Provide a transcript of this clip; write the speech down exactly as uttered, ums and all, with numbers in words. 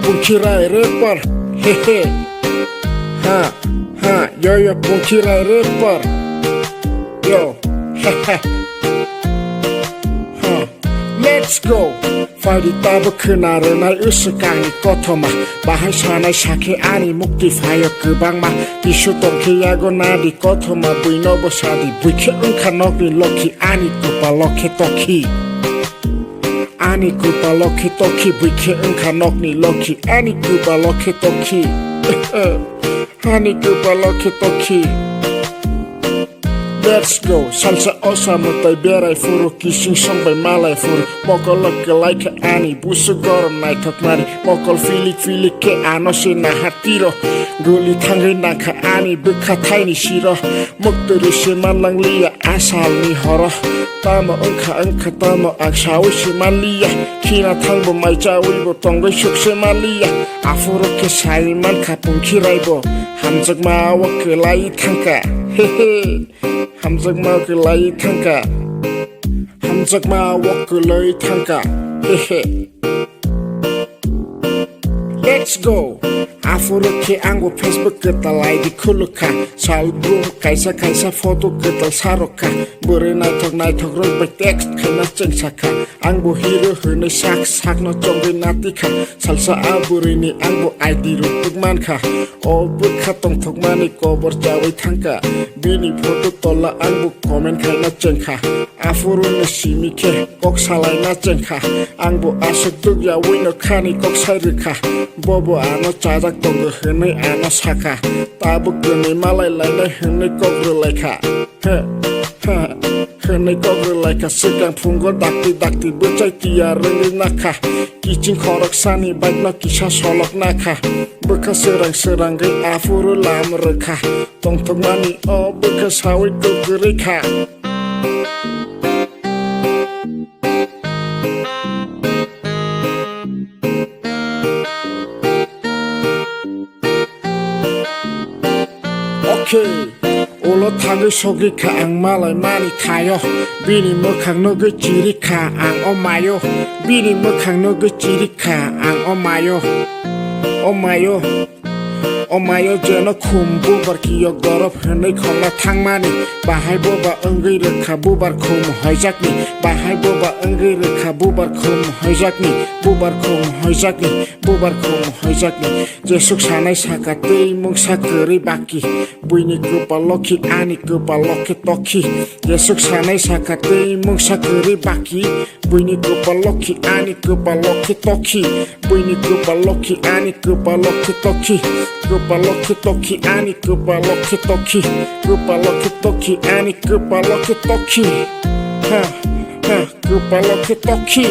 Pungkhirai rapper, hehe. Ha, ha, yo, yo, Pungkhirai rapper. Yo, hehe. Ha, let's go. Phaidi tabuk khwna rwnai usukangni kothoma. Bahai sanai sakhe ani mukti phaio kwbangma. Tisu tongkhe yago nadi kothoma, buino bo sadi. Buikhe wngkha nokni lokhi, ani kwpalo khe tokhi. Ani kwpalo khe tokhi, buikhe wngkha nokni lokhi. Ani kwpalo khe tokhi. Ani kwpalo khe tokhi. Let's go. Salsa osa mwtai berai phuru, kising song bai malai phuru. Mokol o kwlai khe ani busu gorom naithok mani. Mokol philik philik khe ano se naha tiro. Guli thangwi nangkha ani bwkha thaini siro. Muktwrwi se manlang liya asalni horo. Tamo wngkha wngkha tamo ang sawi se manliya. Khina thangbo mai chawi bo tongwi suk se manliya. Aphuru khe sai mankha Pungkhirai bo. Hamjakma o kwlai thangkha. Hehe. Hamjakma o kwlai thangkha. Hamjakma o kwlai thangkha. Hehe. Let's go. Aphuru khe angbo Facebook kwtal I D khulukha. Sal brum kaisa kaisa photo kwtal sarokha. Bwrwi naithok naithok rok bai text khaina chwngsakha. Angbo hero hwnwi sak sakno chongwi natikha. Salsa a bwrwini angbo I D rwtwk mankha. O bwkha tongthokmani kobor chawi thangkha. Bini photo tola angbo comment khaina chengkha. Aphuruni simi khe kok salaina chengkha. Angbo aswk dukya wino khani kok sai rwkha. Bobo ano chajak tongo hwnwi ano sakha. Tabuk kwnwi malai lainai hwnwi kok rwlaikha. He, he, hwnwi kok rwlaikha. Swkang phungo dakti dakti bwchai tiyar rwngwi nakha. Kiching khoroksani bike no kisa solok nakha. Bwkha srang srangwi aphuru lam rwkha. Tongthokmani o bwkha sawi kwrwi kha. Okay, ulo thangwi sogwi kha ang malai mani thaio. Bini mwkhang nugwi chiri kha ang o mayo. Bini mwkhang nugwi chiri kha ang o mayo. O mayo. O mayo jeno khum bubar kiyok dorop hwnwi khorna thangmani. Bahai boba wngwi rwkha bubar khum hoijakni. Bahai boba wngwi rwkha bubar khum hoijakni. Bubar khum hoijakni. Bubar khum hoijakni. Jesuk sanai saka tei mungsa kwrwi baki. Buini kwpal lokhi ani kwpal lokhi tokhi. Jesuk sanai saka tei mungsa kwrwi baki. Buini kwpal lokhi ani kwpal lokhi tokhi. Buini kwpal lokhi ani kwpal lokhi tokhi. Kwpal lokhi tokhi ani kwpal lokhi tokhi. Kwpal lokhi tokhi ani kwpal lokhi tokhi. Ha, ha, kwpal lokhi tokhi.